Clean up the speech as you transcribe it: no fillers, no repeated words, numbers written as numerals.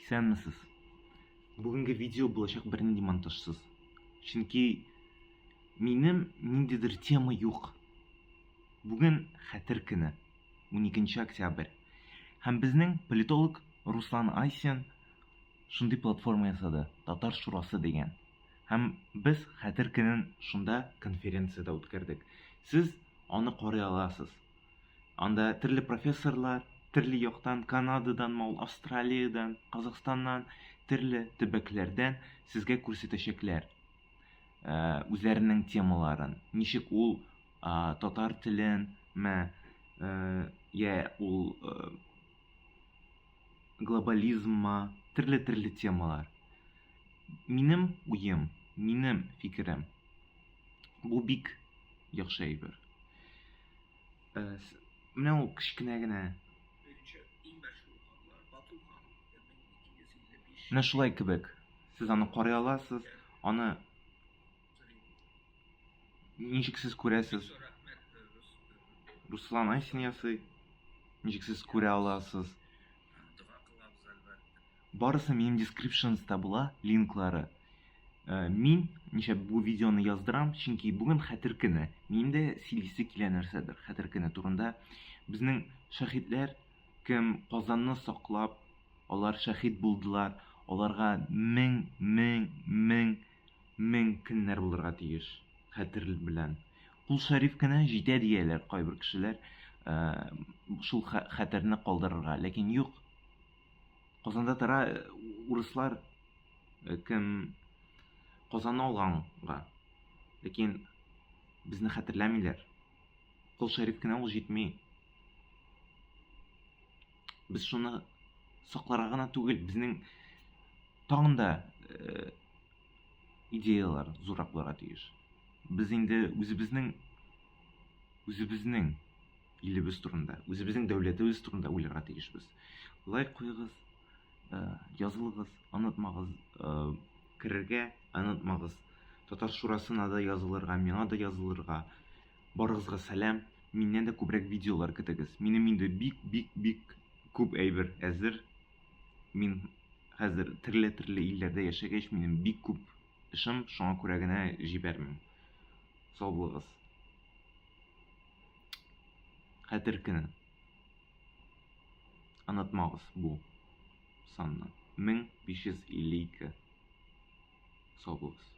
Исәнмесез. Бүгенге видео булачак бернинди монтажсыз. Чөнки минем ниндидер тема юк. Бүген хәтер көне, 12 октябрь. Һәм безнең политолог Руслан Айсин шундый платформа ясады, Татар шурасы дигән. Һәм без хәтер көнен шунда конференциядә үткәрдек. Сез аны карый аласыз. Анда төрле профессорлар, төрле яктан, Канададан, ул Австралиядән, Казахстаннан, төрле төбәкләрдән сезгә күрсәтәчәкләр э, үзләренең темаларын. Ничек ул татар телен, мә, э, я ул э, глобализмма, төрле-төрле темалар. Минем уем, минем фикерем, бу бик яхшы әйбер. Э, менә ул кечкенә генә. Менә шулай кебек. Сез аны карый аласыз, аны ничек сез күрәсез? Руслан Айсин ясый. Ничек сез күрә аласыз? Барысы минем descriptionsда була, линклары. Э, мин нишләп бу видеоны яздырам, чөнки бүген хәтер көне. Минем дә сөйлисе килә нәрсәдер хәтер көне турында. Безнең шәһидләр, кем Казанны саклап, алар шәһид булдылар, аларга мең, мең, мең, мең көннәр булырга тиеш хәтер белән. Кул Шәриф кенә җитә дияләр кайбер кешеләр, э, шул хәтерне калдырырга. Ләкин юк. Казанда тора э, урыслар э, кем Казанны алганга. Ләкин безне хәтерләмиләр. Кол Шәриф кенә ул җитми. Без шуны сакларга гына түгел, безнең тагын да э, идеялар зуррак булырга тиеш. Без инде үзебезнең үзебезнең илебез турында, үзебезнең дәүләтебез турында уйларга тиешбез. Лайк куегыз, э, язылыгыз, онытмагыз э, керергә, онытмагыз. Татар шурасына да язылырга, миңа да язылырга. Барыгызга сәлам. Миннән дә күбрәк видеолар көтегез. Минем инде бик, бик, бик күп әйбер әзер. Мин хәзер төрле-төрле илләрдә яшәгәч, минем бик күп эшем, шуңа күрә генә җибәрмим. Сау булыгыз. Хәтер көне. Онытмагыз бу санны. 1552. Сау булыгыз.